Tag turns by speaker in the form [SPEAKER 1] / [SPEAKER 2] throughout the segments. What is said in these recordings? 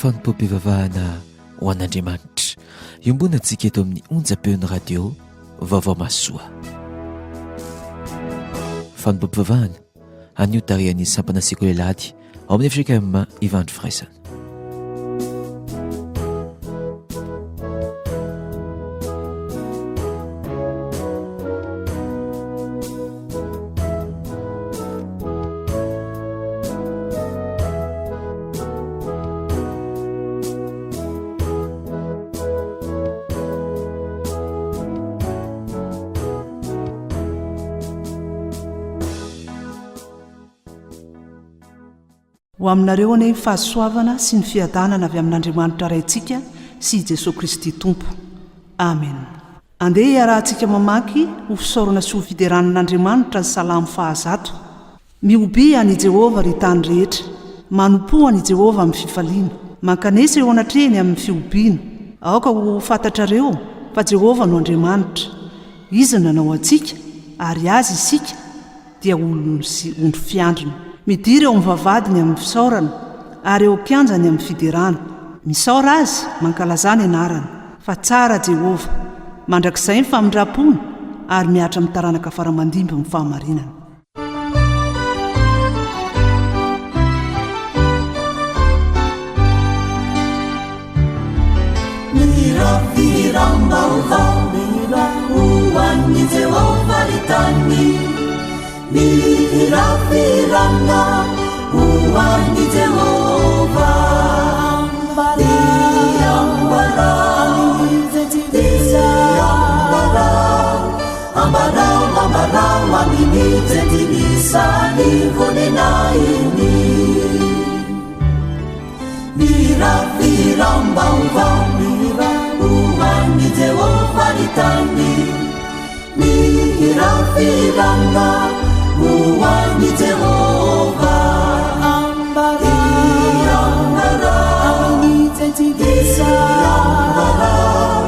[SPEAKER 1] fanompoam-pivavahana ho an'Andriamanitra. Iombonantsika eto amin'ny onjam-peon'ny radio Vaovao Mahasoa. Fanompoam-pivavahana anio tarihan'ny sampana sekoly alahady ao amin'ny fjkm Ivandry Firaisana.
[SPEAKER 2] Ho aminareo anie ny fahasoavana sy ny fiadanana avy amin'Andriamanitra Raintsika sy i Jesoa Kristy Tompo. Amena. Andeha hiarahantsika mamaky ho fisaorana sy ho fiderana an'Andriamanitra ny Salamo fahazato. Mihobia an' i Jehovah, ry tany rehetra. Manompoa an' i Jehovah amin'ny fifaliana. Mankanesa eo anatrehany amin'ny fihobiana. Aoka ho fantatrareo fa Jehovah no Andriamanitra. Izy no nanao antsika, ary Azy isika, dia olony sy ondry fiandriny. Midira eo amin'ny vavahadiny amin'ny fisaorana, ary eo an-kianjany amin'ny fiderana. Misaora Azy, mankalazà ny anarany. Fa tsara Jehovah. Mandrakizay ny famindram-pony, ary mihatra amin'ny taranaka fara aman-dimby ny fahamarinany.
[SPEAKER 3] Ambarao, ambarao amin'ny jentilisa ny voninahiny. Mihirà fihiram-baovao, mihirà ho an'i Jehovah ny tany. Mihirà fihirana ho an'i Jehovah. Ambarao, ambarao amin'ny jentilisa. Ambarao.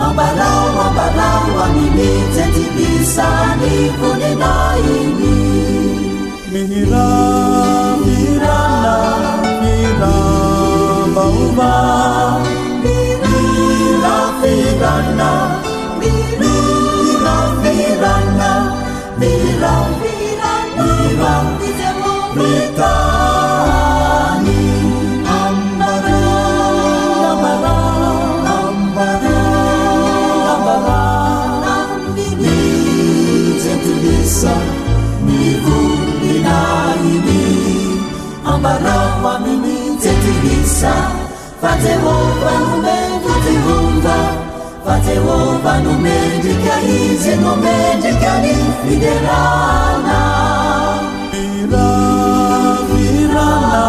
[SPEAKER 3] Ambarao, ambarao amin'ny jentilisa ny voninahiny. Mihirà, mihiràna, fihiram-baovao. Mihirà, fihiràna, mihirà, fihiràna, mihirà, mihirà, ry tany. Ambarao, ambarao, ambarao, ambarao amin'ny jentilisa ny voninahiny. Ambarao amin'ny jentilisa fa Jehovah no mendrika, Jehovah, fa Jehovah no mendrika, Izy no mendrika ny fiderana. Fihirana,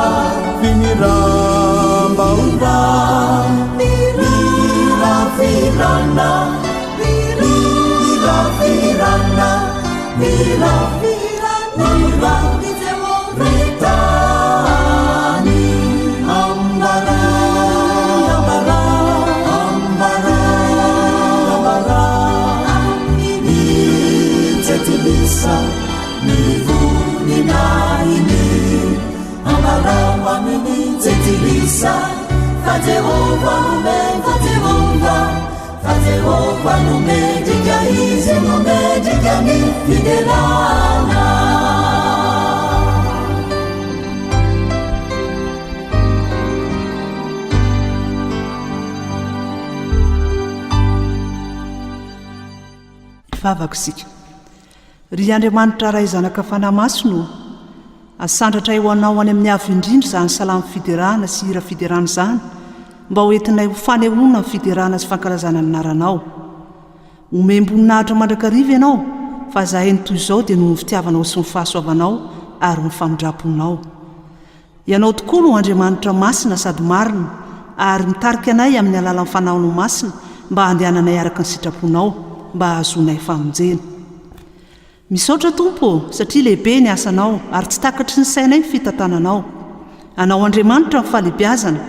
[SPEAKER 3] fihiram-baovao. Mihira fihirana, mihira fihirana, mihira, mihira, ry tany. Ambarao, ambarao, ambarao, ambarao amin'ny jentilisa ny voninahiny. Ambarao amin'ny jentilisa fa Jehovah no mendrika, Jehovah, fa Jehovah no mendrika, Izy no mendrika ny fiderana.
[SPEAKER 2] Hivavaka isika. Ry Andriamanitra Ray Zanaka Fanahy Masina ô, asandratray ho Anao any amin'ny Avo Indrindra izany salamo fiderana sy hira fiderana izany mba ho entinay ho fanehoana ny fiderana sy fankalazana ny Anaranao. Omem-boninahitra mandrakariva Ianao fa izahay ny toy izao dia noho ny fitiavanao sy ny fahasoavanao ary ny famindram-ponao. Ianao tokoa no Andriamanitra masina sady marina, ary mitarika anay amin'ny alalan'ny Fanahinao Masina mba handehananay araka ny sitraponao, mba hahazoanay famonjena. Misaotra Tompo ô, satria lehibe ny asanao, ary tsy takatry ny sainay ny fitantananao. Anao Andriamanitra ny fahalebiazana,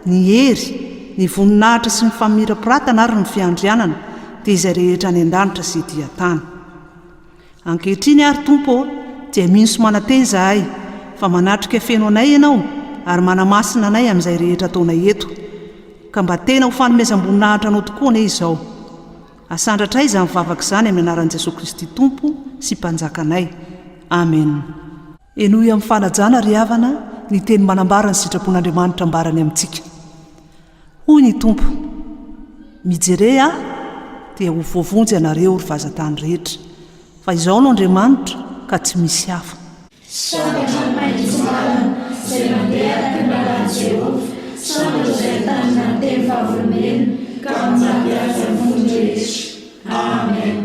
[SPEAKER 2] ny hery, ny voninahitra sy ny famirapiratana ary ny fiandrianana, dia izay rehetra any an-danitra sy ety an-tany. Ankehitriny ary Tompo ô, dia mino sy manantena izahay fa manatrika feno anay Ianao. ary manamasina anay amin'izay rehetra ataonay eto. Ka mba tena ho fanomezam-boninahitra Anao tokoa anie izao. Asandratray izany vavaka izany amin'ny anaran'i Jesoa Kristy Tompo sy Mpanjakanay. Amen. Henoy amin'ny fanajana ry havana ny teny manambara ny sitrapon'Andriamanitra ambarany amintsika. Hoy ny Tompo, Mijere Ahy, dia ho voavonjy ianareo, ry vazan-tany rehetra, fa Izaho no Andriamanitra, ka tsy misy hafa.
[SPEAKER 4] Sambatra ny mahitsy lalana, izay mandeha araka ny lalàn'i Jehovah. Sambatra izay mitandrina ny teny vavolombelony, ka mitady azy amin'ny fony rehetra. Amen.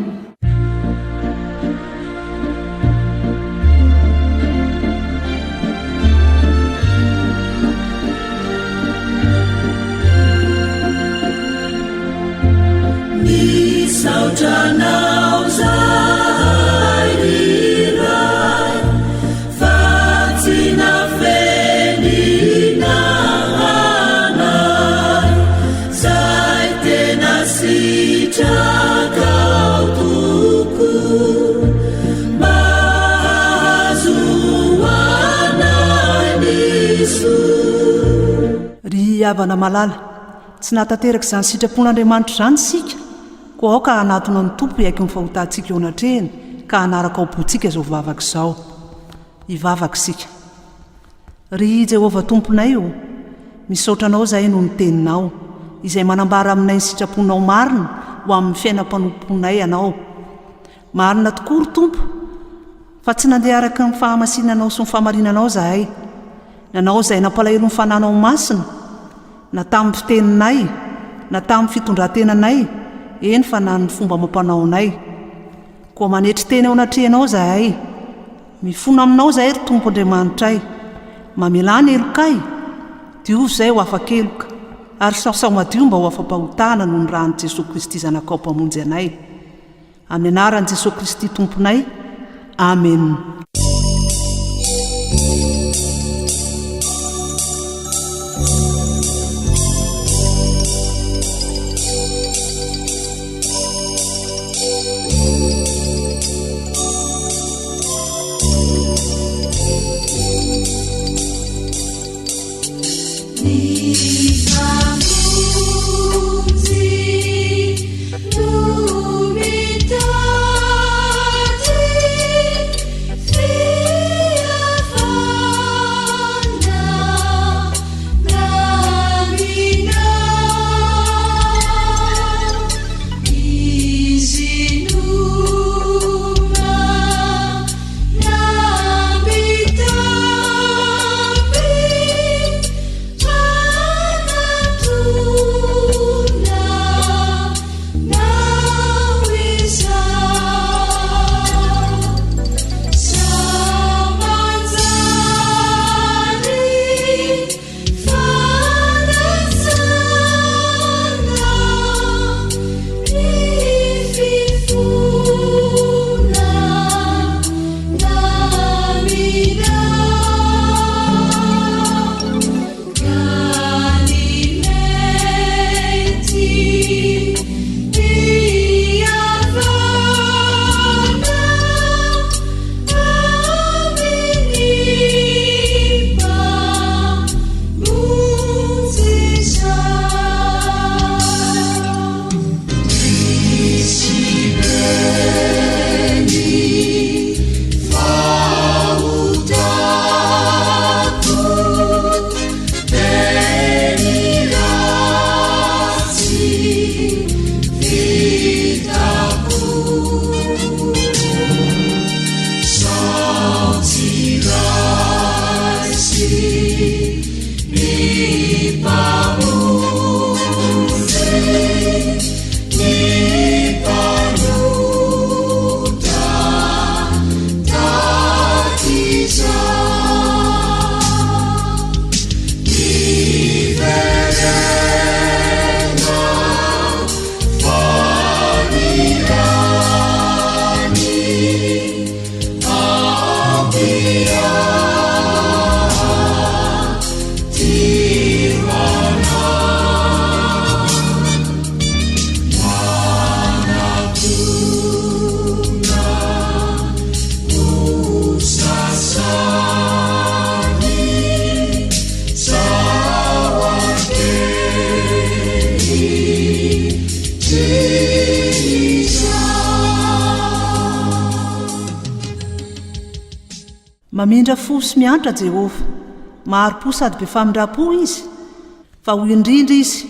[SPEAKER 3] Misaotra anao zahay ry Ray fa tsy nafenina anay zay tena sitrakao tokoa mba hahazoanay ny soa.
[SPEAKER 2] Ry havana malala, Tsy nahatanteraka izany sitrapon'Andriamanitra izany isika, koa aoka hanatona ny Tompo hiaiky ny fahotantsika eo anatrehany ka hanaraka ao am-pontsika izao vavaka izao. Hivavaka isika. Ry Jehovah Tomponay ô, misaotra Anao izahay noho ny Teninao, izay manambara aminay ny sitraponao marina ho amin'ny fiainam-panompoanay Anao. Marina tokoa, ry Tompo, fa tsy nandeha araka ny fahamasinanao sy ny fahamarinanao izahay. Nanao izay nampalahelo ny Fananao Masina, na tamin'ny fiteninay, na tamin'ny fitondran-tenanay, eny fa na ny fomba amam-panaonay. Koa manetry tena eo anatrehanao izahay. Mifona aminao izahay, ry Tompo Andriamanitray. Mamelà ny helokay, diovy izahay ho afa-keloka, ary sasao madio mba ho afa-pahotana noho ny ran'i Jesoa Kristy Zanakao Mpamonjy anay. Amin'ny anaran'i Jesoa Kristy Tomponay. Amen. Mamindra fo sy miantra Jehovah. Mahari-po sady be famindram-po izy. Fa hoy indrindra izy,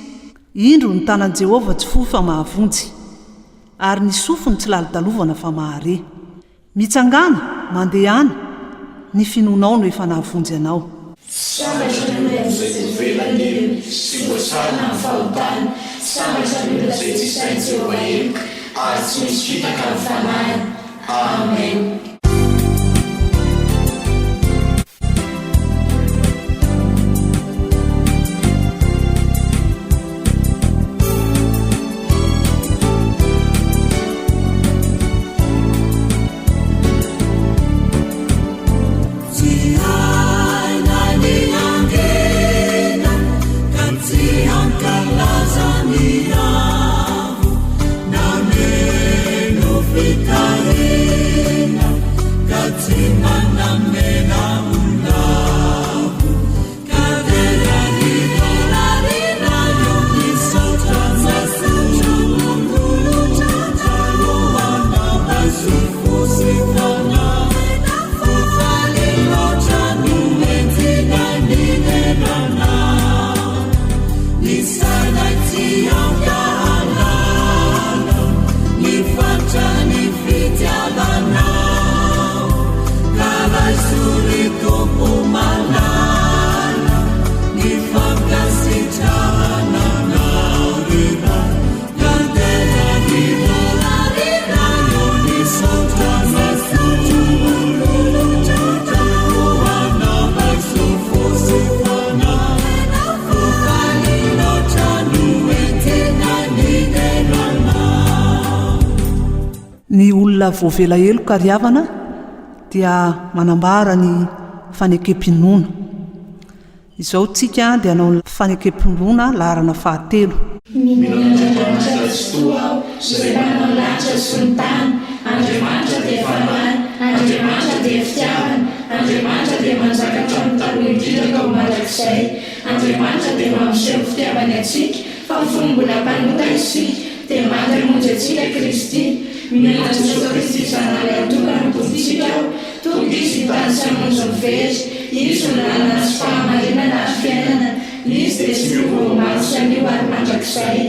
[SPEAKER 2] Indro, ny tanan'i Jehovah tsy fohy fa mahavonjy, ary ny sofiny tsy lalodalovana fa mahare. Mitsangàna, mandehana, ny finoanao no efa nahavonjy anao.
[SPEAKER 4] Sambatra ny olona izay voavela ny helony sy voasarona ny fahotany, sambatra ny olona izay tsy isain'i Jehovah heloka ary tsy misy fitaka ny fanahiny. Amen.
[SPEAKER 3] Tsy hainay ny hangina ka tsy hankalaza ny Avo nameno fitahiana ka tsy manamena ho lavo ka dera rirarira io misaotra
[SPEAKER 2] Ny olona voavela heloka ry havana dia manambara ny fanekem-pinoana. Izao tsika dia hanao ny fanekem-pinoana laharana fahatelo.
[SPEAKER 4] Mino an'Andriamanitra Tsitoha aho, izay mpanao ny lanitra sy ny tany. Andriamanitra dia Fanahy, Andriamanitra dia fitiavana, Andriamanitra dia manjaka hatramin'ny taloha indrindra ka ho mandrakizay. Andriamanitra dia mampiseho ny fitiavany antsika, fa fony mbola mpanota isika, dia maty hamonjy antsika Kristy. Mino an'i Jesoa Kristy Zanany Lahitokana Tompontsika aho, Tonga Izy hitady sy hamonjy ny very. Izy no lalana sy fahamarinana ary fiainana. Izy dia tsy miova omaly sy anio ary mandrakizay.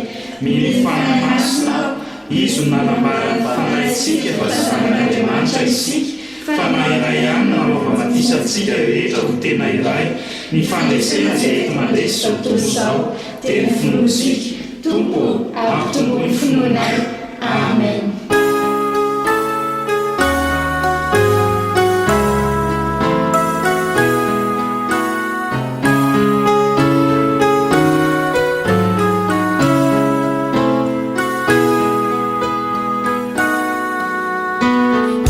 [SPEAKER 5] Mino ny Fanahy Masina aho, Izy no nanambara ny fanahintsika fa zanak'Andriamanitra isika, Fanahy iray ihany no anaova batisa antsika rehetra ho tena iray. Ny fandresena izay enti-mandresy izao tontolo izao dia ny finoantsika.
[SPEAKER 4] Tompo ô, ampitomboy ny finoanay. Amen.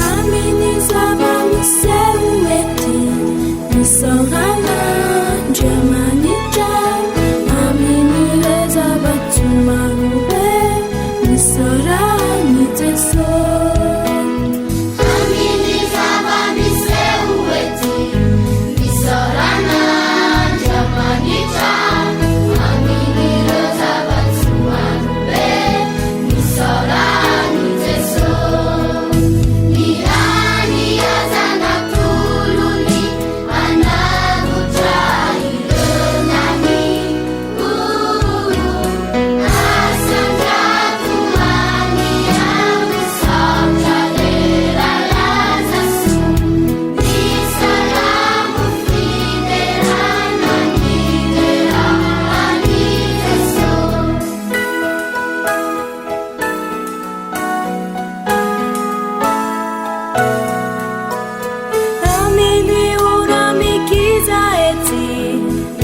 [SPEAKER 3] Amin'ny zava-miseho ety, isaorana Andriamanitra. Amin'ireo zava-tsoa marobe, isaora an'i Jesosy.
[SPEAKER 6] Amin'ny zava-miseho ety, isaorana Andriamanitra. Amin'ireo zava-tsoa marobe, isaora an'i Jesosy. Ny rany aza natolony hanavotra ireo nania. Asandrato any avo, saotra dera laza soa. Ny salamo fiderana midera an'i Jesosy.
[SPEAKER 3] Amin'ny ora mikiza ety,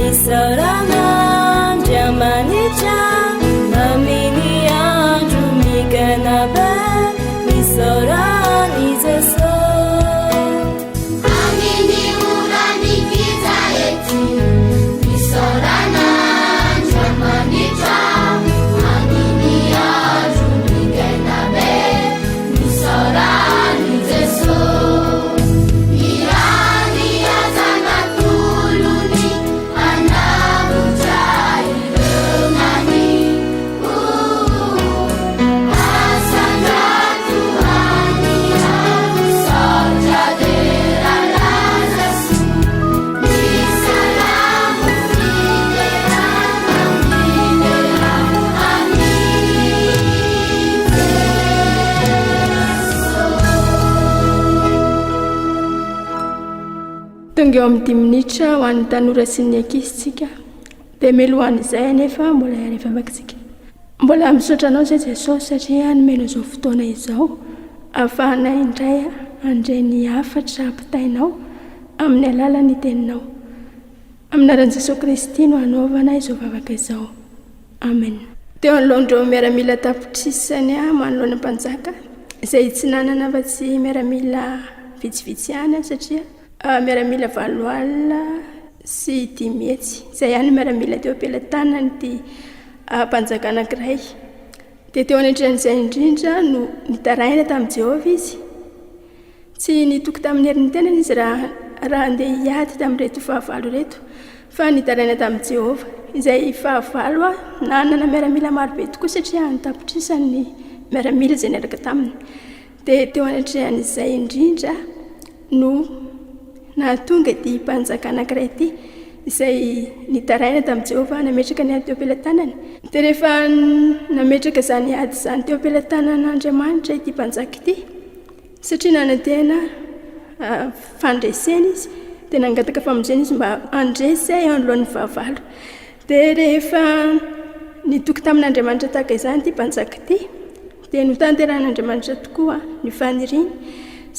[SPEAKER 3] isaorana Andriamanitra. Amin'ny andro migana be, isaora an'i Jesosy.
[SPEAKER 6] Amin'ny ora mikiza ety, isaorana Andriamanitra. Amin'ny andro migaina be, isaora an'i Jesosy. Ny rany aza natolony hanavotra ireo nania.
[SPEAKER 4] Tonga eo amin'ny dimy minitra ho an'ny tanora sy ny ankizy tsika. Dia mialohan'izay anefa mbola hiara-hivavaka isika. Mbola misaotra Anao izay Jesosy satria nomenao izao fotoana izao ahafahanay indray handre ny hafatra ampitainao amin'ny alalan'ny teninao. Amin'ny anaran'i Jesosy Kristy no hanaovana izao vavaka izao. Amen. Teo anoloan'ireo miaramila tapitrisany manoloana mpanjaka izay tsy nanana afa-tsy miaramila vitsivitsy ihany satria miaramila 580 izay ihany ny miaramila teo am-pelatanan'ity mpanjaka anankiray. Dia teo anatrehan'izay indrindra no nitaraina tamin'i Jehovah izy. Tsy nitoky tamin'ny herin'ny tenany izy raha raha handeha hiady tamin'ireto fahavalo ireto, fa nitaraina tamin'i Jehovah, izay fahavalo nanana miaramila maro be tokoa satria an-tapitrisany ny miaramila izay niaraka taminy. Dia teo anatrehan'izay indrindra no nahatonga ity mpanjaka anankiray ity, izay nitaraina tamin'i Jehovah nametraka ny ady teo am-pelatanany. Dia rehefa nametraka izany ady izany teo am-pelatanan'Andriamanitra ity mpanjaka ity, Satria nanantena fandresena izy, dia nangataka famonjena izy mba handresy eo anoloan'ny fahavalo. Dia rehefa nitoky tamin'Andriamanitra tahaka izany ity mpanjaka ity, dia notanterahin'Andriamanitra tokoa ny faniriany,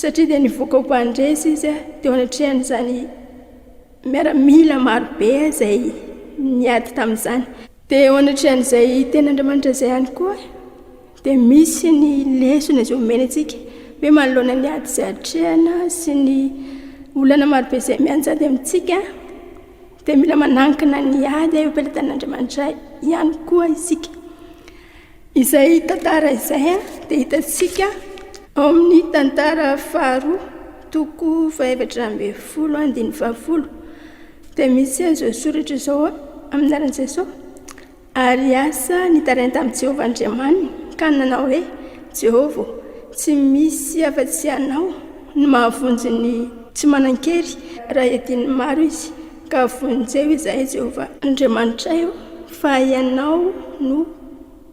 [SPEAKER 4] satria dia nivoaka ho mpandresy izy teo anatrehan'izany miaramila marobe izay niady tamin'izany. Dia eo anatrehan'izay tenin'Andriamanitra izay ihany koa dia misy ny lesona izay omena antsika hoe manoloana ny ady izay atrehana sy ny olana marobe izay mianjady amintsika dia mila manankina ny ady eo am-pelatanan'Andriamanitra ihany koa isika. Izay tantara izay dia hitantsika ao amin'ny tantara faharoa toko faha-14 andininy fahafolo. Dia misy an'izao soratra izao amin'ny anaran'i Jesosy, Ary Asa nitaraina tamin'i Jehovah Andriamaniny, ka nanao hoe, Jehovah ô, tsy misy afa-tsy Ianao no mahavonjy ny tsy manan-kery raha iadian'ny maro izy, ka vonjeo izahay, Jehovah Andriamanitray ô, fa Ianao no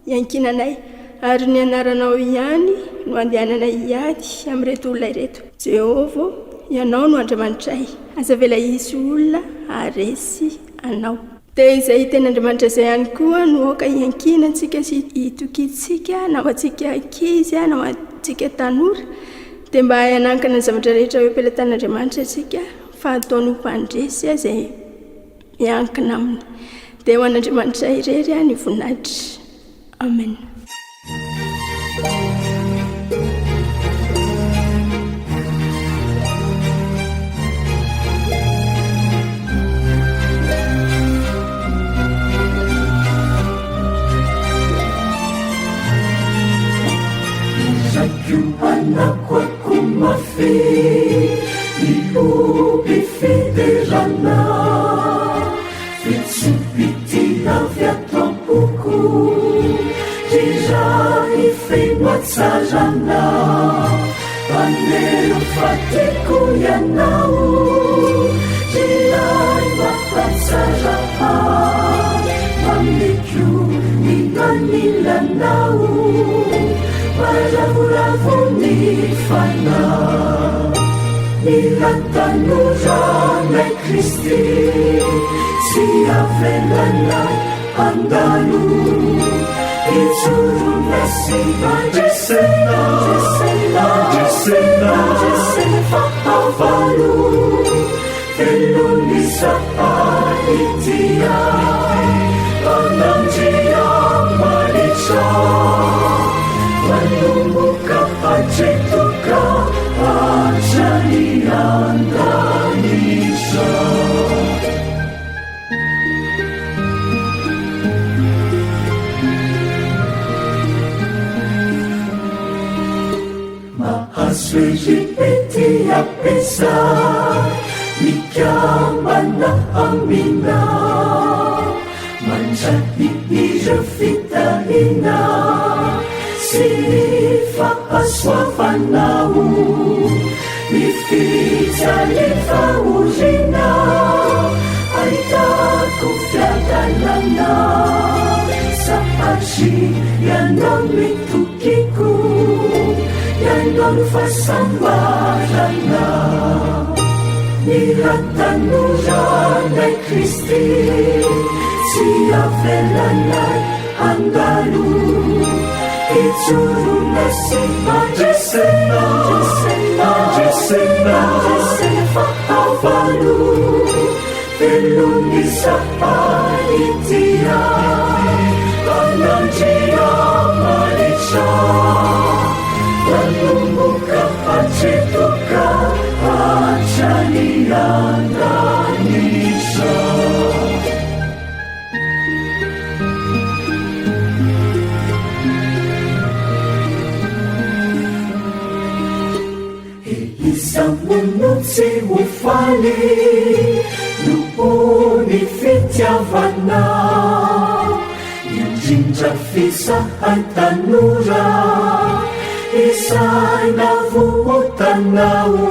[SPEAKER 4] Iankinanay, ary ny anaranao ihany no andehananay hiady amin'ireto olona ireto. Jehovah ô, Ianao no Andriamanitray, aza avela hisy olona haharesy Anao. Dia izay tenin'Andriamanitra izay ihany koa no aoka hiankinantsika sy hitokiantsika, na ho antsika ankizy na ho antsika tanora, dia mba hanankina ny zavatra rehetra eo am-pelatan'Andriamanitra isika, fa ataony ho mpandresy izay miankina aminy. Dia ho an'Andriamanitra irery ny voninahitra. Amen.
[SPEAKER 7] Ny hatanoranay Kristy tsy avelanay handalo Hijoroana sy handresena Handresena fahavalo Velona izahay tia an'Andriamanitra Nanomboka hatreto ka hatrany an-danitra. Iza moa no tsy ho faly noho ny fitiavanao, indrindra f'izahay tanora izay navotanao.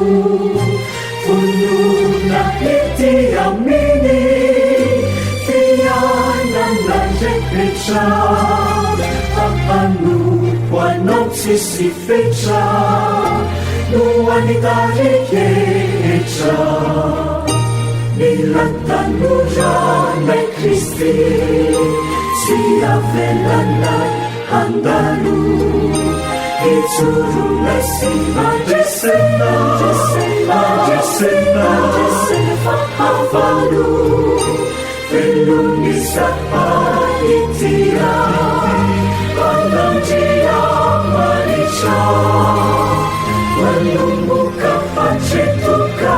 [SPEAKER 7] Vonona ety amin'ny fiainana rehetra, hampanompo anao tsisy fetra no anita rehetra. Mila tanoranay Kristy, tsy avelanay handalo. Hijoroanay sy handresena, handresena, handresena fahavalo. Velona izahay tia an'Andriamanitra. Manomboka hatreto ka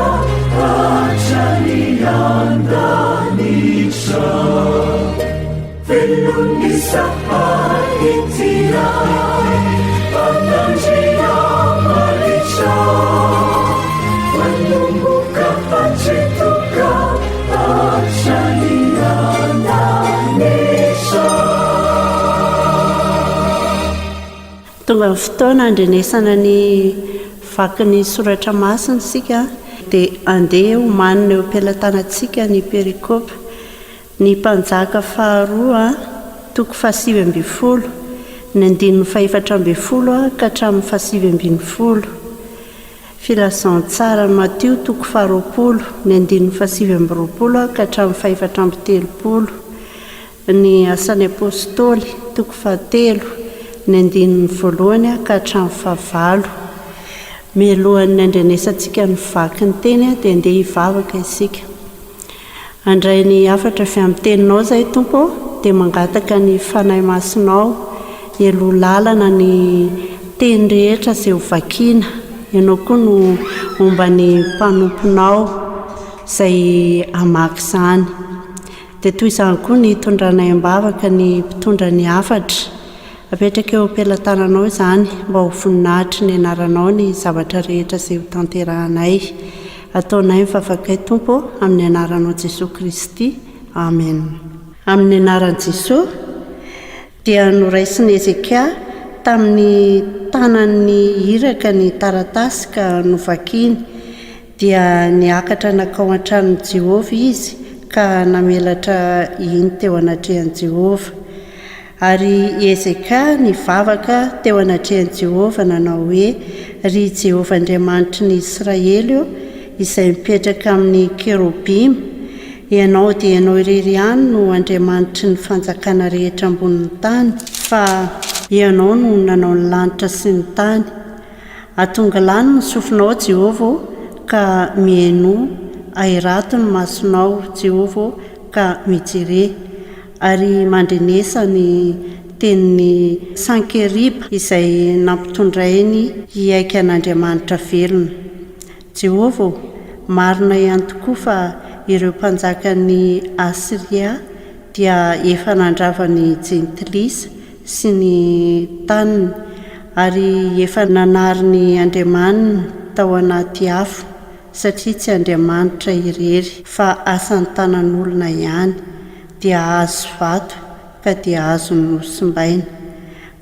[SPEAKER 7] hatrany an-danitra. Velona izahay tia an'Andriamanitra. Manomboka hatreto ka hatrany an-danitra.
[SPEAKER 8] Tonga ny fotoana handrenesana ny vakin'ny soratra masina isika dia andeha homanina eo am-pelatanantsika ny perikopa. Ny Mpanjaka faharoa, toko fahasivy ambin'ny folo, ny andininy fahefatra ambin'ny folo ka hatramin'ny fahasivy ambin'ny folo. Filazantsaran'i Matio, toko faharoapolo, ny andininy fahasivy amby roapolo ka hatramin'ny fahefatra amby telopolo. Ny Asan'ny Apostoly, toko fahatelo, ny andininy voalohany ka hatramin'ny fahavalo. Mialohan'ny handrenesantsika ny vaky ny teny dia andeha hivavaka isika. Handray ny hafatra avy amin'ny Teninao izahay Tompo ô, dia mangataka ny Fanahy Masinao hialoha lalana ny teny rehetra izay ho vakiana. Ianao koa no homba ny mpanomponao izay hamaky izany. Dia toy izany koa ny hitondranay am-bavaka ny mpitondra ny hafatra. Apetraka eo am-pelatananao izany mba ho voninahitry ny anaranao ny zavatra rehetra izay ho tanterahanay. Ataonay ny vavakay Tompo ô, amin'ny anaranao Jesoa Kristy. Amen. Amin'ny anaran'i Jesoa, dia noraisin'i Hezekia tamin'ny tanan'ny iraka ny taratasy ka novakiny. Dia niakatra nankao an-tranon'i Jehovah izy ka namelatra iny teo anatrehan'i Jehovah. Ary i Hezekia nivavaka teo anatrehan'i Jehovah nanao hoe, Ry Jehovah Andriamanitry ny Israely ô, izay mipetraka amin'ny kerobima, Ianao dia Ianao irery ihany no Andriamanitry ny fanjakana rehetra ambonin'ny tany, fa Ianao no nanao ny lanitra sy ny tany. Atongilano ny sofinao, Jehovah ô, ka mihainoa, ahirato ny masonao, Jehovah ô, ka mijere. Ary mandrenesa ny tenin'i Sankeriba izay nampitondrainy hiaiky an'Andriamanitra velona. Jehovah ô, marina ihany tokoa fa ireo mpanjakan'i Asyria dia efa nandrava ny Jentilisa sy ny taniny, ary efa nanary ny andriamaniny tao anaty afo, satria tsy Andriamanitra irery, fa asan'ny tanan'olona ihany, dia hazo sy vato, ka dia azony nosimbaina.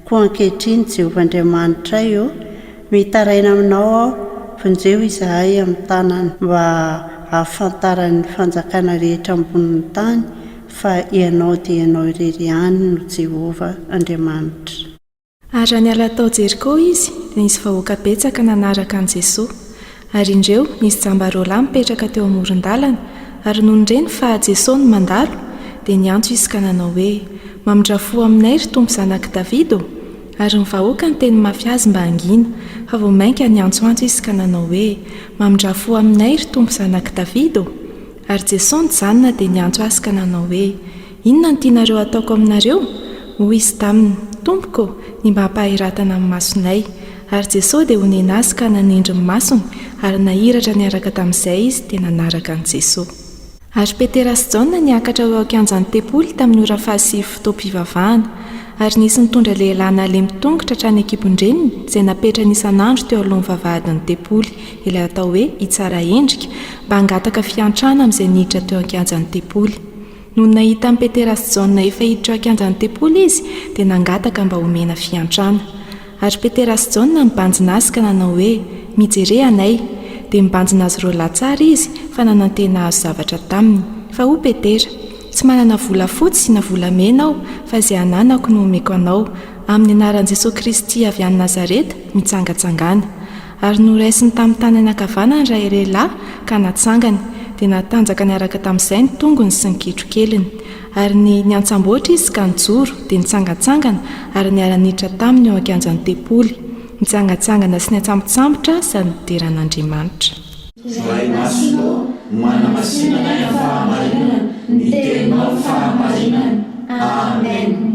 [SPEAKER 8] Koa ankehitriny, Jehovah Andriamanitray ô, mitaraina aminao aho, vonjeo izahay amin'ny tanany, mba hahafantaran'ny fanjakana rehetra ambonin'ny tany fa Ianao dia Ianao irery ihany no Jehovah Andriamanitra.
[SPEAKER 4] Ary raha niala tao Jeriko izy, dia nisy vahoaka betsaka nanaraka an'i Jesoa.
[SPEAKER 9] Ary indreo, nisy jamba roalahy mipetraka teo amoron-dalana, ary nony reny fa Jeso no mandalo, dia niantso izy ka nanao hoe, Mamindrà fo aminay, ry Tompo Zanak'i Davida ô! Ary ny vahoaka niteny mafy azy mba hangina, fa vao mainka niantsoantso izy ka nanao hoe, Mamindrà fo aminay, ry Tompo Zanak'i Davida ô! Ary Jeso nijanona dia niantso azy ka nanao hoe, Inona no tianareo hataoko aminareo? Hoy izy taminy, Tompoko, ny mba hampahiratana ny masonay. Ary Jeso dia onena azy ka nanindry ny masony, ary nahiratra niaraka tamin'izay izy dia nanaraka an'i Jeso. Ary Petera sy Jaona niakatra ho eo an-kianjan'ny tempoly tamin'ny ora fahasivy fotoam-pivavahana. Ary nisy nitondra lehilahy nalemy tongotra hatrany an-kibon-dreniny izay napetrany isan'andro teo alohan'ny vavahadin'ny tempoly, ilay atao hoe Itsaraendrika, mba hangataka fiantrana amin'izay niditra teo an-kianjan'ny tempoly. Nony nahita an'i Petera sy Jaona efa hiditra ao an-kianjan'ny tempoly izy, dia nangataka mba homena fiantrana. Ary Petera sy Jaona nibanjina azy ka nanao hoe, Mijere anay. Dia nibanjina azy roalahy tsara izy, fa nanantena hahazo zavatra taminy. Fa hoy Petera, Tsy manana volafotsy na volamena aho, fa izay ananako no omeko anao. Amin'ny anaran'i Jesoa Kristy avy any Nazareta, mitsangantsangàna. Ary noraisiny tamin'ny tanany ankavanany ralehilahy ka natsangany, dia natanjaka niaraka tamin'izay ny tongony sy ny kitrokeliny. Ary ny niantsamboatra izy ka nijoro, dia nitsangantsangana, ary niara-niditra taminy eo an-kianjan'ny tempoly, nitsangantsangana sy niantsambotsambotra sady nidera an'Andriamanitra.
[SPEAKER 4] Ray Masina ô, manamasina anay amin'ny fahamarinana, ny Teninao no fahamarinana. Amen.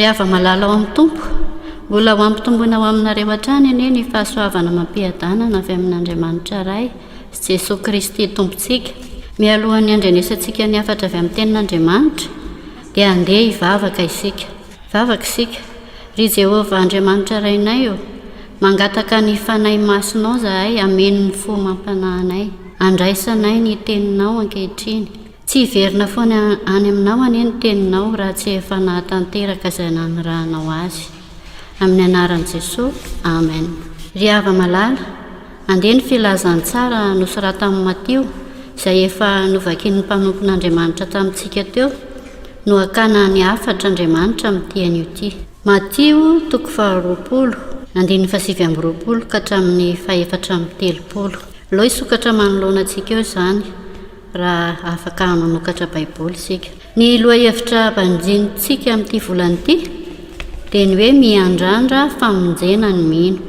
[SPEAKER 10] Ry hava-malala ao amin'ny Tompo, mbola ho ampitomboina ho aminareo hatrany anie ny fahasoavana amam-piadanana avy amin'Andriamanitra Ray sy Jesoa Kristy Tompontsika. Mialohan'ny handrenesantsika ny hafatra avy amin'ny Tenin'Andriamanitra, dia handeha hivavaka isika. Vavaka isika. Ry Jehovah Andriamanitra Rainay ô, mangataka ny Fanahy Masinao izahay hameno ny fo amam-panahinay, handraisanay ny Teninao ankehitriny. Tsy hiverina foana any aminao anie ny Teninao raha tsy efa nahatanteraka izay nanirahanao azy. Amin'ny anaran'i Jesoa, Amen. Ry hava-malala, andeha ny filazantsara nosoratan'i Matio, izay efa novakian'ny mpanompon'Andriamanitra tamintsika teo, no hakana ny hafatr' Andriamanitra amin'ity anio ity. Matio toko faharoapolo, andininy fahasivy amby roapolo ka hatramin'ny fahefatra amby telopolo. Aleo hisokatra manoloana antsika eo izany. Raha afaka manokatra Baiboly isika. Ny lohahevitra banjinintsika amin'ity volana ity dia ny hoe miandrandra famonjena ny mino.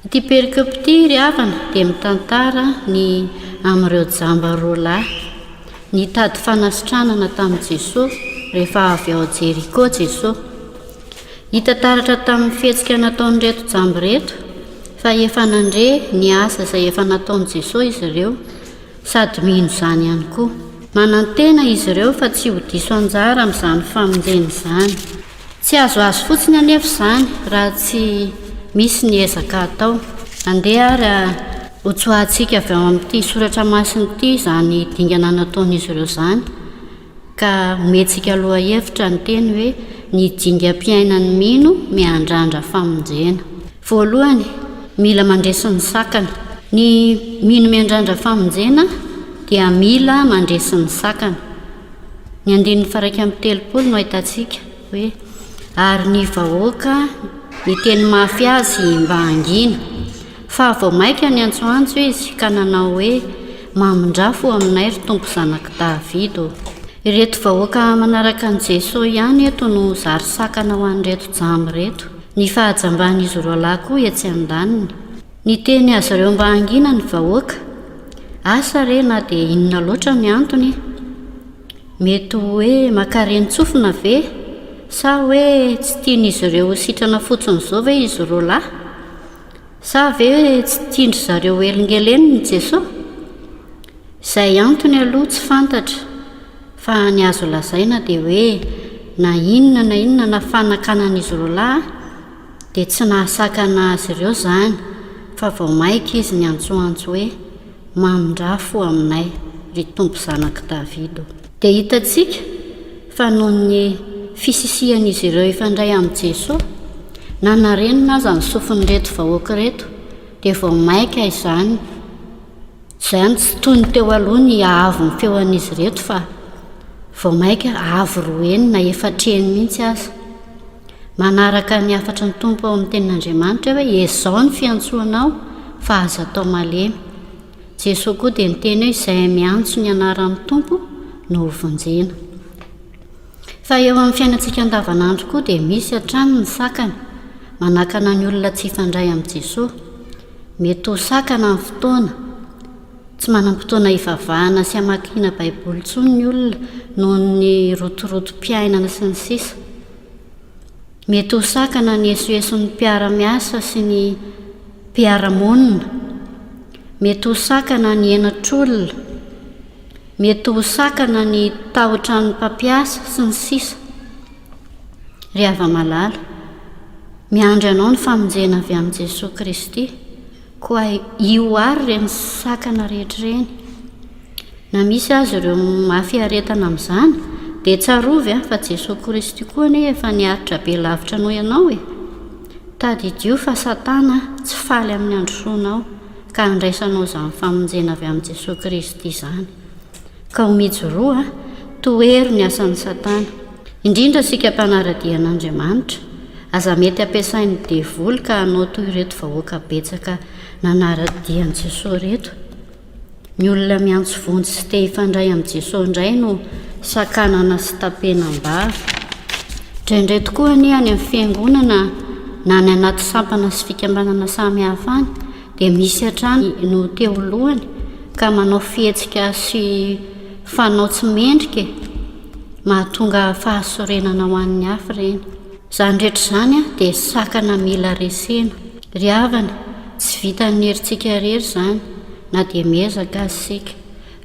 [SPEAKER 10] Ity perikope ity ry havana dia mitantara ny amin'ireo jamba roa lahy nitady fanasitranana tamin'i Jesoa rehefa avy ao Jeriko Jesoa. Hita taratra tamin'ny fihetsika nataon'ireto jamba ireto fa efa nandre ny asa izay efa nataon'i Jesoa izy ireo sady mino izany ihany koa. Manantena izy ireo fa tsy ho diso anjara amin'izany famonjena izany. Tsy azoazo fotsiny anefa izany raha tsy misy ny ezaka atao. Andeha ary hotsoahantsika avy ao amin'ity soratra masina ity izany dingana nataon'izy ireo izany. Ka omentsika lohahevitra ny teny hoe ny dingam-piainan'ny mino miandrandra famonjena. Voalohany, mila mandresy ny sakana. Ny mino miandrandra famonjena dia mila mandresy ny sakana. Ny andininy faha 31 no ahitantsika hoe ary ny vahoaka niteny mafy azy mba hangina. Fa vao mainka niantsoantso izy ka nanao hoe, Mamindrà fo aminay, ry Tompo Zanak'i Davida ô! Ireto vahoaka manaraka an'i Jesoa ihany eto no zary sakana ho an'ireto jamba ireto. Ny fahajamban'izy roalahy koa etsy andaniny. Niteny azy ireo mba hangina ny vahoaka. Asa re na dia inona loatra ny antony. Mety ho hoe mankarenin-tsofina ve? Sa hoe tsy tian'izy ireo ho sitrana fotsiny izao ve izy roalahy? Sa ve tsy tian-dry zareo hoelingelenina i Jesoa? Izay antony aloha tsy fantatra fa ny azo lazaina dia hoe na inona na inona na fanakanan'izy roalahy dia tsy nahasakana azy ireo izany fa vao maika izy niantsoantso hoe Mamindrà fo aminay, ry Tompo Zanak'i Davida ô. Dia hitantsika fa noho ny fisisihan'izy ireo hifandray amin'i Jesoa, na narenina aza ny sofin'ireto vahoaka ireto, dia vao mainka izany, izany tsy toy ny teo aloha ny haavon'ny feon'izy ireto fa vao mainka avo roa heny na efatra heny mihitsy aza. Manaraka ny hafatry ny Tompo ao amin'ny Tenin'Andriamanitra hoe ezao ny fiantsoanao fa aza atao malemy. Jesoa koa dia niteny hoe izay miantso ny anaran'ny Tompo no hovonjena. Fa eo amin'ny fiainantsika andavanandro koa dia misy hatrany ny sakana manakana ny olona tsy hifandray amin'i Jesoa. Mety ho sakana ny fotoana. Tsy manam-potoana hivavahana sy hamakiana Baiboly intsony ny olona noho ny rotorotom-piainana sy ny sisa. Mety ho sakana ny esoeson'ny mpiara-miasa sy ny mpiara-monina. Mety ho sakana ny henatr'olona. Mety ho sakana ny tahotra ny mpampiasa sy ny sisa. Ry hava-malala, miandry anao ny famonjena avy amin'i Jesoa Kristy. Koa io àry ireny sakana rehetra ireny. Na misy aza ireo mafy aretana amin'izany, dia tsarovy fa Jesoa Kristy koa anie efa niaritra be lavitra noho ianao e! Tadidio fa Satana tsy faly amin'ny handrosoanao ka handraisanao izany famonjena avy amin'i Jesoa Kristy izany. Ka ho mijoroa, tohero ny asan'i Satana. Indrindra isika mpanara-dia an'Andriamanitra, aza mety ampiasain'ny devoly ka hanao toy ireto vahoaka betsaka nanara-dia an'i Jesoa ireto. Ny olona miantso vonjy sy te hifandray amin'i Jesoa indray no sakanana sy tapenam-bava. Indraindray tokoa anie any amin'ny fiangonana na any anaty sampana sy fikambanana samihafa any dia misy hatrany no te ho lohany ka manao fihetsika sy fanao tsy mendrika e! Mahatonga fahasorenana ho an'ny hafa ireny. Izany rehetra izany dia sakana mila resena. Ry havana, tsy vitan'ny herintsika irery izany na dia miezaka aza isika,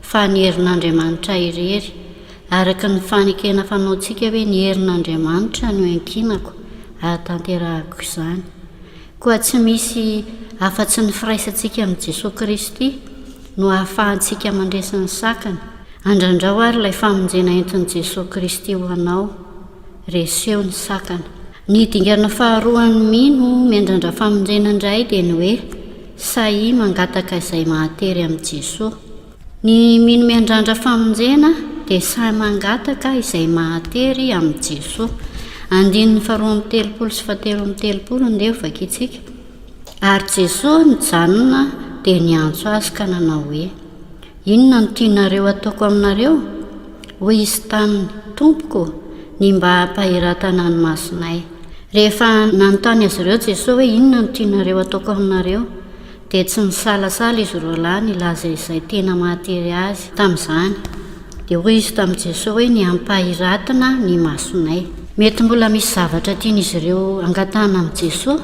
[SPEAKER 10] fa ny herin'Andriamanitra irery. Araka ny fanekena fanaontsika hoe ny herin'Andriamanitra no iankinako hahatanterahako izany. Koa tsy misy afa-tsy ny firaisantsika amin'i Jesoa Kristy no ahafahantsika mandresy ny sakana. Andrandrao ary ilay famonjena entin'i Jesoa Kristy ho anao. Reseo ny sakana. Ny dingana faharoan'ny mino miandrandra famonjena indray dia ny hoe sahia mangataka izay mahatery amin'i Jesoa. Ny mino miandrandra famonjena dia sahy mangataka izay mahatery amin'i Jesoa. Andininy faharoa 32 sy fahatelo 32 ndeha ho vakintsika. Ary Jesoa nijanona dia niantso azy ka nanao hoe. Inona no tianareo hataoko aminareo? Hoy izy taminy, Tompoko, ny mba hampahiratana ny masonay. Rehefa nanontany azy ireo Jesoa hoe inona no tianareo hataoko aminareo, dia tsy nisalasala izy roalahy nilaza izay tena mahatery azy tamin'izany. Dia hoy izy tamin'i Jesoa hoe ny hampahiratina ny masonay. Mety mbola misy zavatra tian'izy ireo hangatahana amin'i Jesoa,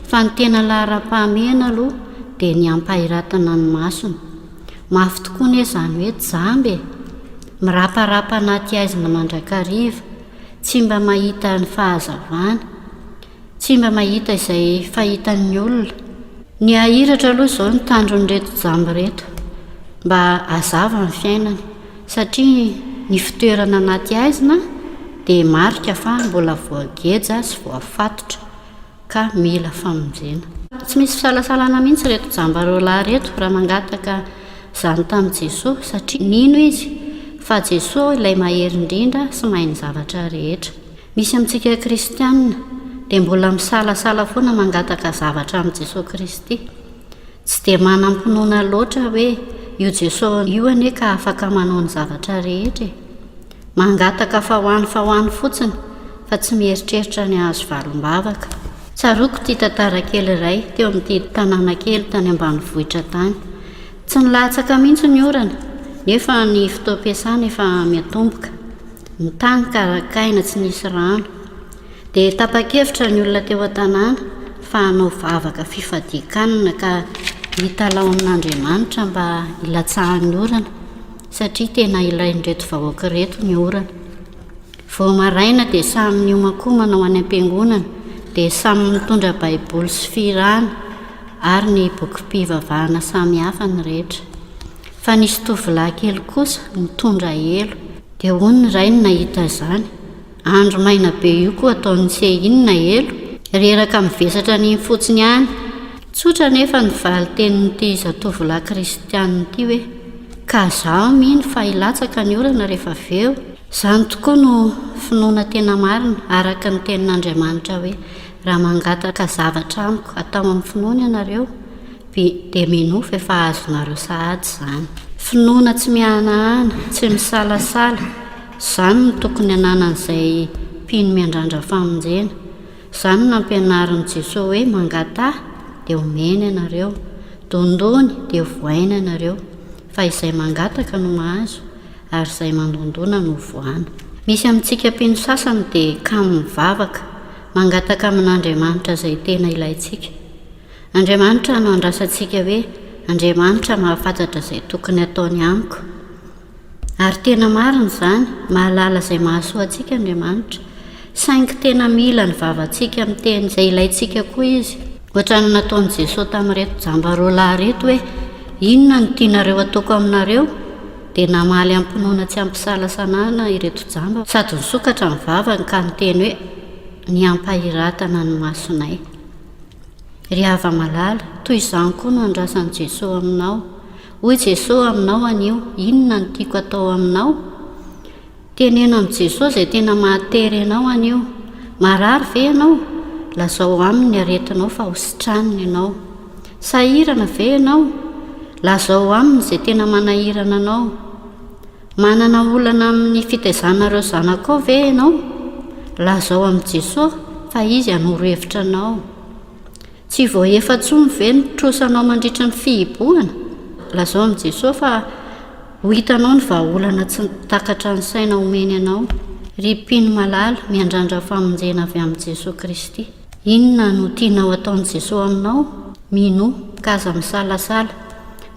[SPEAKER 10] fa ny tena laharam-pahamehana aloha dia ny hampahiratana ny masony. Mafy tokoa anie izany hoe jamba e! Miraparapa anaty haizina mandrakariva, tsy mba mahita ny fahazavana, tsy mba mahita izay fahitan'ny olona. Ny hahiratra aloha izao ny tandron'ireto jamba ireto mba hazava ny fiainany satria ny fitoerana anaty haizina dia marika fa mbola voageja sy voafatotra. ka mila famonjena. Tsy misy fisalasalana mihitsy ireto jamba roalahy ireto raha mangataka izany tamin'i Jesoa satria nino izy fa Jesoa ilay mahery indrindra sy mahay ny zavatra rehetra. Misy amintsika kristiana dia mbola misalasala foana mangataka zavatra amin'i Jesoa Kristy. Tsy dia manam-pinoana loatra hoe io Jesoa io anie ka afaka manao ny zavatra rehetra e. Mangataka fa ho any fa ho any fotsiny fa tsy mieritreritra ny hahazo valim-bavaka. Tsaroako ity tantara kely iray teo amin'ity tanàna kely tany ambanivohitra tany. Tsy nilatsaka mihitsy ny orana nefa ny fotoam-piasana efa miatomboka. Ny tany karakaina tsy nisy rano. Dia tapa-kevitra ny olona teo an-tanàna fa hanao vavaka fifadian-kanina ka hitalaho amin'Andriamanitra mba hilatsahan'ny orana. Satria tena ilain'ireto vahoaka ireto ny orana. Vao maraina dia samy niomankomana ho any am-piangonana, dia samy nitondra baiboly sy fihirana ary ny bokim-pivavahana samihafa ny rehetra. Fa nisy tovolahy kely kosa nitondra elo. Dia hoy ny rainy nahita izany, Andro maina be io koa ataon'i se inona elo? Reraka mivesatra an'iny fotsiny ihany. Tsotra anefa ny valin-tenin'ity zatovolahy kristianina ity hoe, Ka zaho mino fa hilatsaka ny orana rehefa avy eo. Izany tokoa no finoana tena marina, araka ny tenin'Andriamanitra hoe, Raha mangataka zavatra amiko atao amin'ny finoana ianareo, dia minoa fa efa azonareo sahady izany. Finoana tsy miahanahana, tsy misalasala, izany no tokony hananan'izay mpino miandrandra famonjena. Izany no nampianarin'i Jesoa hoe mangataha dia homena ianareo, dondony dia vohaina ianareo, fa izay mangataka no mahazo ary izay mandondona no vohana. Misy amintsika mpino sasany dia kamo mivavaka, mangataka amin'Andriamanitra izay tena ilaintsika. Andriamanitra no andrasantsika hoe Andriamanitra mahafantatra izay tokony hataony amiko. Ary tena marina izany, mahalala izay mahasoa antsika Andriamanitra. Saingy tena mila ny vavantsika miteny izay ilaintsika koa Izy. Ohatran'ny nataon'i Jesoa tamin'ireto jamba roalahy ireto hoe, Inona no tianareo hataoko aminareo? Dia namaly am-pinoana tsy am-pisalasalana ireto jamba sady nisokatra ny vavany ka niteny hoe, Ny hampahiratana ny masonay. Ry hava-malala, toy izany koa no andrasan'i Jesoa aminao. Hoy Jesoa aminao anio, Inona no tiako atao aminao? Teneno amin'i Jesoa izay tena mahatery anao anio. Marary ve ianao? Lazao Aminy ny aretinao fa ho sitraniny ianao. Sahirana ve ianao? Lazao Aminy izay tena manahirana anao. Manana olana amin'ny fitaizana ireo zanakao ve ianao? Lazao amin'i Jesoa fa Izy hanoro hevitra anao. Tsy voaefa intsony ve ny trosanao mandritra ny fihibohana? Lazao amin'i Jesoa fa ho hitanao ny vahaolana tsy takatra ny saina omeny anao. Ry mpino malala, miandrandra famonjena avy amin'i Jesoa Kristy. Inona no tianao hataon'i Jesoa aminao? Minoa, ka aza misalasala.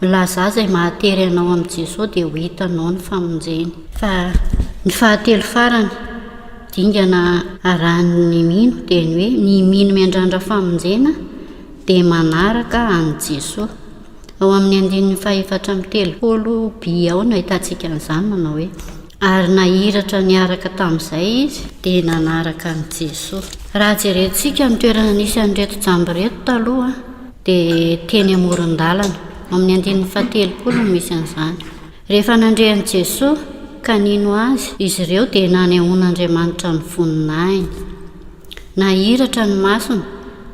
[SPEAKER 10] Milazà izay mahatery anao amin'i Jesoa dia ho hitanao ny famonjeny. Fa ny fahatelo farany, dingana arahin'ny mino dia ny hoe ny mino miandrandra famonjena dia manaraka an'i Jesoa. Ao amin'ny andininy faha-34 by ao no ahitantsika an'izany manao hoe. Ary nahiratra niaraka tamin'izay izy, dia nanaraka an'i Jesoa. Raha jerentsika ny toerana nisy an'ireto jamba ireto taloha dia teny amoron-dalana. Ao amin'ny andininy fahatelopolo no misy an'izany. Rehefa nandre an'i Jesoa ka nino Azy izy ireo dia nanehoan'Andriamanitra ny voninahiny. Nahiratra ny masony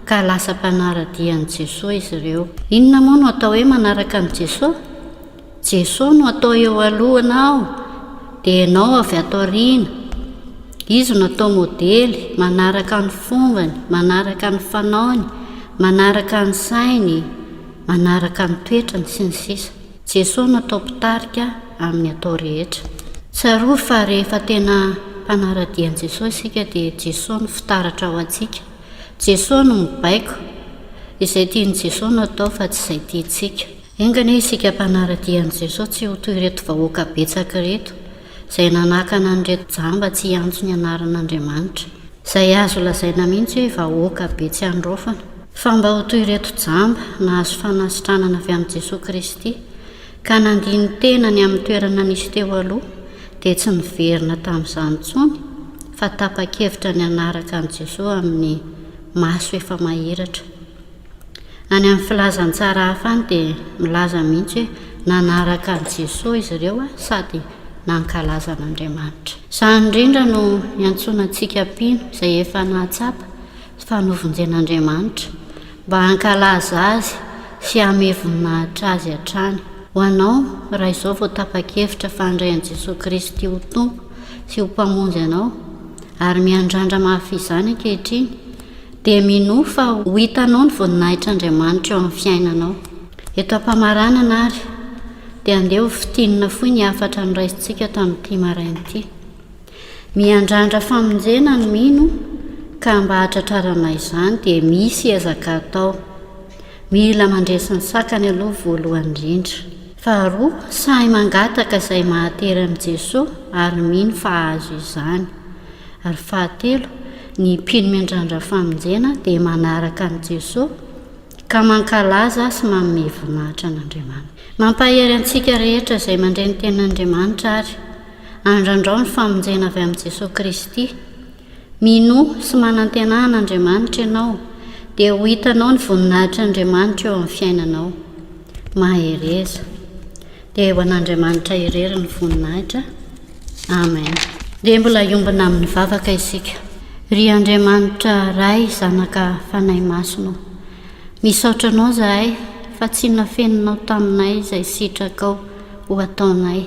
[SPEAKER 10] ka lasa mpanara-dia an'i Jesoa izy ireo. Inona moa no atao hoe manaraka an'i Jesoa? Jesoa no atao eo alohanao dia ianao avy ato aoriana. Izy no atao modely, manaraka ny fombany, manaraka ny fanaony, manaraka ny sainy, manaraka ny toetrany, sy ny sisa. Jesoa no atao mpitarika amin'ny atao rehetra. Tsarovy fa rehefa tena mpanara-dia an'i Jesoa isika dia Jesoa no fitaratra ho antsika. Jesoa no mibaiko. Izay tian'i Jesoa no atao fa tsy izay tiantsika. Enga anie isika mpanara-dia an'i Jesoa tsy ho toy ireto vahoaka betsaka ireto izay nanakana an'ireto jamba tsy hiantso ny anaran'Andriamanitra. Izay azo lazaina mihitsy hoe vahoaka be tsy andraofana. Fa mba ho toy ireto jamba nahazo fanasitranana avy amin'i Jesoa Kristy ka nandini-tena ny amin'ny toerana nisy teo aloha dia tsy niverina tamin'izany intsony fa tapa-kevitra ny hanaraka an'i Jesoa amin'ny maso efa mahiratra. Any amin'ny filazantsara hafa any dia milaza mihitsy hoe nanaraka an'i Jesoa izy ireo sady nankalaza an'Andriamanitra. Izany indrindra no niantsoana antsika mpino izay efa nahatsapa fa novonjen'Andriamanitra mba hankalaza Azy sy hanome voninahitra Azy hatrany. Ho anao, raha izao vao tapa-kevitra fa handray an'i Jesoa Kristy ho Tompo sy ho Mpamonjy anao, ary miandrandra mafy izany ankehitriny, Dia minoa fa ho hitanao ny voninahitr'Andriamanitra eo amin'ny fiainanao. Eto am-pamaranana ary, dia andeha ho fintinina fohy ny hafatra noraisintsika tamin'ity maraina ity. Miandrandra famonjena ny mino ka mba hahatratrarana izany dia misy ezaka atao. Mila mandresy ny sakany aloha voalohany indrindra. Faharoa, sahy mangataka izay mahatery amin'i Jesoa ary mino fa hahazo izany. Ary fahatelo, ny mpino miandrandra famonjena dia manaraka an'i Jesoa ka mankalaza sy manome voninahitra an'Andriamanitra. Mampahery antsika rehetra izay mandre ny tenin'Andriamanitra ary andrandrao ny famonjena avy amin'i Jesoa Kristy. Minoa sy manantenà an'Andriamanitra ianao dia ho hitanao ny voninahitr'Andriamanitra eo amin'ny fiainanao. Mahereza. Dia ho an'Andriamanitra irery ny voninahitra. Amen. Dia mbola hiombona amin'ny vavaka isika. Ry Andriamanitra Ray, Zanaka, Fanahy Masina o. Misaotra Anao izahay fa tsy nafeninao taminay izay sitrakao ho ataonay.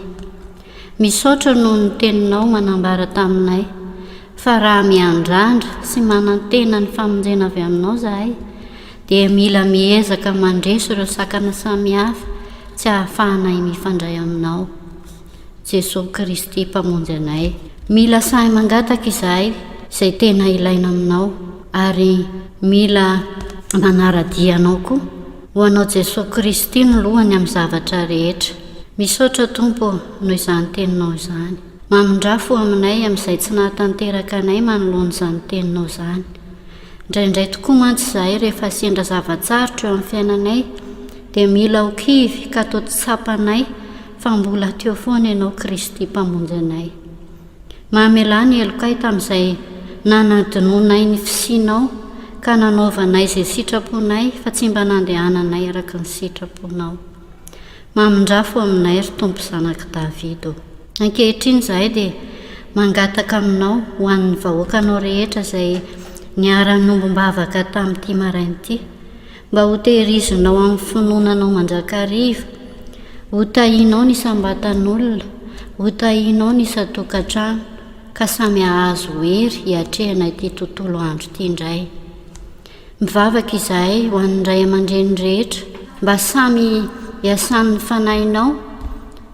[SPEAKER 10] Misaotra noho ny Teninao manambara taminay fa raha miandrandra sy manantena ny famonjena avy Aminao izahay dia mila miezaka mandresy ireo sakana samihafa tsy ahafahanay mifandray Aminao. Jesoa Kristy Mpamonjy anay. Mila sahy mangataka izahay izay tena ilaina aminao ary mila manara-dia anao koa. Ho anao Jesoa Kristy no lohany amin'ny zavatra rehetra. Misaotra Tompo ô noho izany teninao izany. Mamindrà fo aminay amin'izay tsy nahatanteraka anay manoloana izany teninao izany. Indraindray tokoa mantsy izahay rehefa sendra zava-tsarotra eo amin'ny fiainanay dia mila ho kivy ka toa tsy tsapanay fa mbola teo foana Ianao Kristy Mpamonjy anay. Mamelà ny helokay tamin'izay nanadinoanay ny fisianao ka nanaovanay izay sitraponay fa tsy mba nandehananay araka ny sitraponao. Mamindrafo aminay ry Tompo Zanak'i Davida ô. Ankehitriny izahay dia mangataka aminao ho an'ny vahoakanao rehetra izay niara-niombom-bavaka tamin'ity maraina ity, Mba ho tehirizinao amin'ny finoana anao mandrakariva, ho tahianao ny isam-batan'olona, ho tahianao ny isan-tokantrano, ka samy hahazo hery hiatrehana ity tontolo andro ity indray. Mivavaka izahay ho an'ny ray aman-dreny rehetra, mba samy hiasan'ny Fanahinao,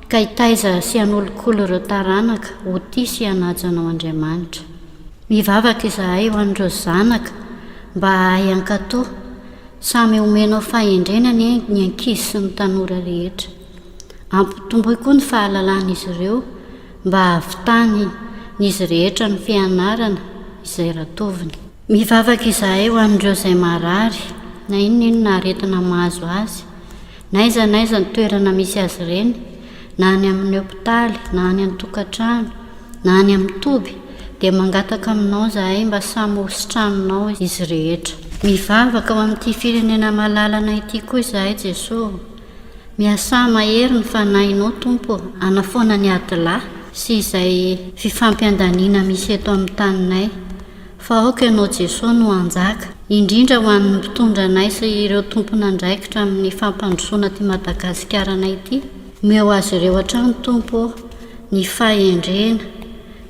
[SPEAKER 10] ka hitaiza sy hanolokolo ireo taranaka ho tia sy hanaja Anao Andriamanitra. Mivavaka izahay ho an'ireo zanaka mba hahay hankatò. Samy omenao fahendrena anie ny ankizy sy ny tanora rehetra. Ampitomboy koa ny fahalalan'izy ireo mba hahavitany n'izy rehetra ny fianarana izay ratoviny. Mivavaka izahay ho an'ireo izay marary, na inona inona aretina mahazo azy, N'aiza n'aiza ny toerana misy azy ireny, na any amin'ny hopitaly, na any an-tokantrano, na any amin'ny toby, dia mangataka aminao izahay mba samy ho sitraninao izy rehetra. Mivavaka ho amin'ity firenena malalana ity koa izahay Jesoa ô. Miasà mahery ny Fanahinao Tompo ô, hanafoana ny adilahy sy izay fifampiandaniana misy eto amin'ny taninay. Fa aoka Ianao Jesoa no hanjaka, indrindra ho an'ny mpitondra anay sy ireo tompon'andraikitra amin'ny fampandrosoana ity Madagasikaranay ity. Omeo azy ireo hatrany Tompo ô, ny fahendrena,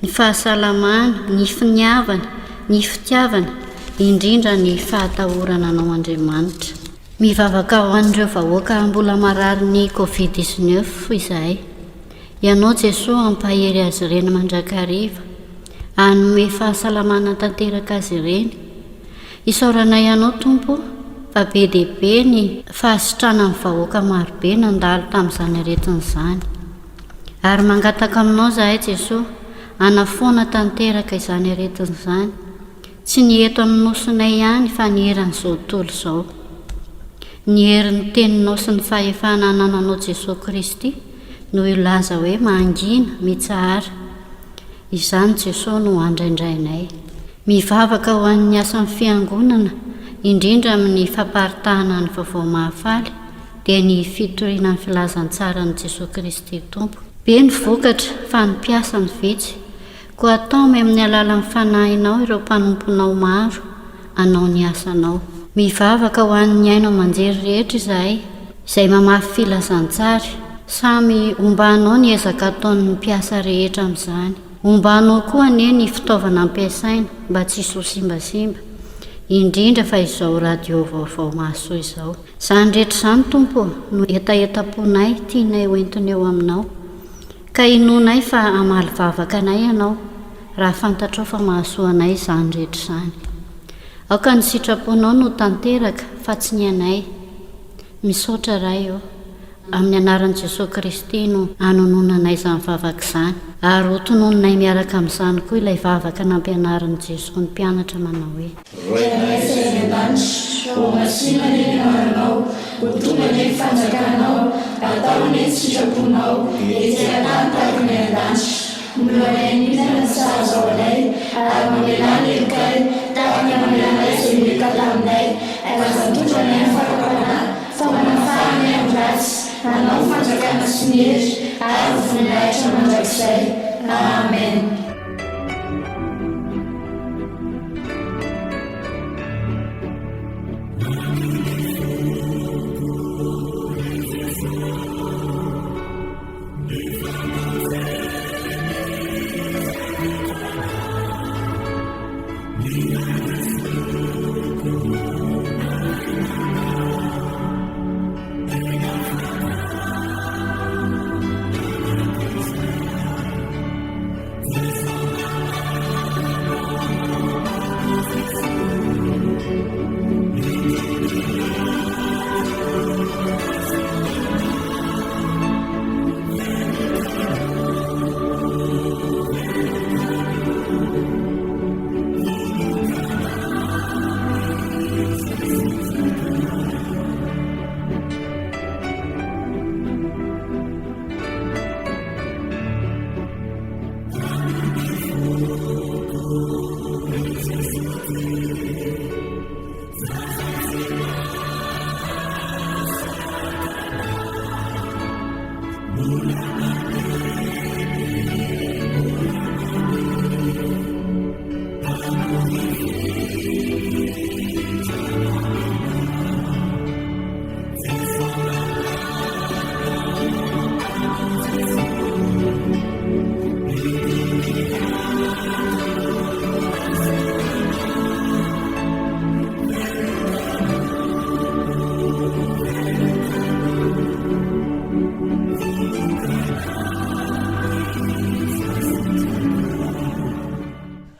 [SPEAKER 10] ny fahasalamana, ny finiavana, ny fitiavana, indrindra ny fahatahorana Anao Andriamanitra. Mivavaka ho an'ireo vahoaka mbola mararin'ny covid 19 izahay. Ianao Jesoa hampahery azy ireny mandrakariva, hanome fahasalamana tanteraka azy ireny. Isaoranay Anao Tompo fa be dia be ny fahasitranan'ny vahoaka marobe nandalo tamin'izany aretina izany. Ary mangataka Aminao izahay Jesoa hanafoana tanteraka izany aretina izany, tsy ny eto amin'ny nosinay ihany fa ny eran'izao tontolo izao. Ny herin'ny Teninao sy ny fahefana anananao Jesoa Kristy no hilaza hoe mangina, mitsahara. Izany Jesoa no andraindrainay. Mivavaka ho an'ny asan'ny Fiangonana, indrindra amin'ny famparitahana ny Vaovao Mahafaly, dia ny fitoriana ny filazantsaran'i Jesoa Kristy Tompo. Be ny vokatra fa ny mpiasa no vitsy, koa ataomy amin'ny alalan'ny Fanahinao ireo mpanomponao maro hanao ny asanao. Mivavaka ho an'ny haino aman-jery rehetra izahay, izay mamafy filazantsary. Samy hombanao ny ezaka ataon'ny mpiasa rehetra amin'izany. Hombanao koa anie ny fitaovana ampiasaina mba tsy hisy ho simbasimba, indrindra fa izao radio vaovao mahasoa izao. Izany rehetra izany, Tompo ô, no hetahetam-ponay tianay ho entina eo Aminao. Ka inoanay fa hamaly vavaka anay Ianao, raha fantatrao fa mahasoa anay izany rehetra izany. Aoka ny sitraponao no tanteraka fa tsy ny anay. Misaotra Ray ô. Amin'ny anaran'i Jesoa Kristy no anononanay izany vavaka izany. Ary ho tononinay miaraka amin'izany koa ilay vavaka nampianarin'i Jesoa ny mpianatra manao hoe.
[SPEAKER 4] Rainay izay any an-danitra, hohamasina anie ny anaranao, ho tonga anie ny fanjakanao, atao anie ny sitraponao, ety an-tany tahaka ny any an-danitra. Nolanay an'inona ny sahaza ho anay, ary mamelà ny helokay, tahaka ny namelanay izay meloka taminay, ary aza mitondra anay amin'ny fakam-panahy, fa manafaha anay amin'ny ratsy, Anao ny fanjakana sy ny hery ary ny voninahitra mandrakizay. Amen.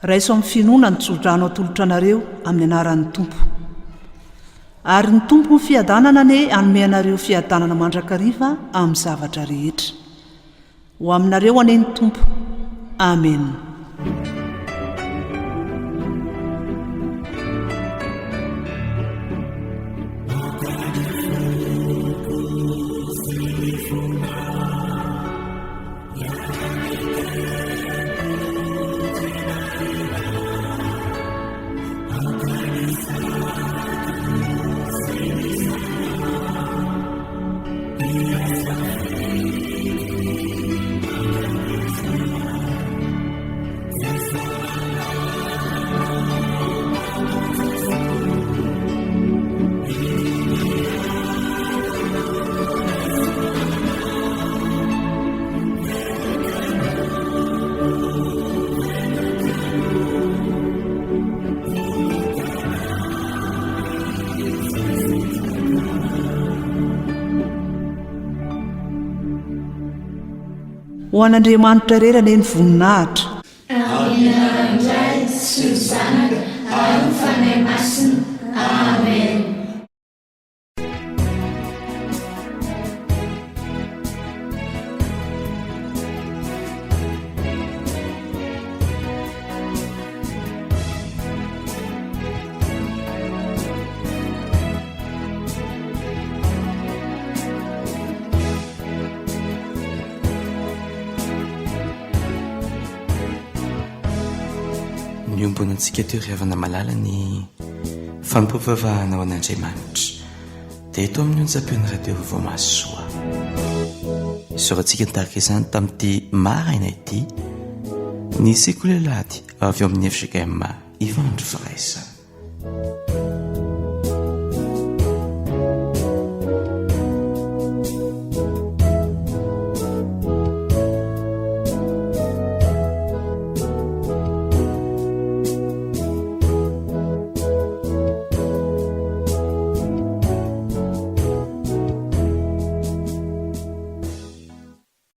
[SPEAKER 2] Raiso amin'ny finoana ny tsodrano atolotra anareo amin'ny anaran'ny Tompo. Ary ny Tompon'ny fiadanana anie hanome anareo fiadanana mandrakariva amin'ny zavatra rehetra. Ho aminareo anie ny Tompo. Amena. Ho an'Andriamanitra irery anie ny voninahitra.
[SPEAKER 4] Amin'ny anaran'ny Ray sy ny Zanaka ary ny Fanahy Masina. Amen.
[SPEAKER 11] Niombonantsika teo ry havana malala ny fanompoam-pivavahana ho an'Andriamanitra dia eto amin'ny onjam-peon'ny radio vaovao mahasoa. Isaorantsika nitarika izany tamin'ity maraina ity ny sekoly alahady avy ao amin'ny fjkm Ivandry Firaisana.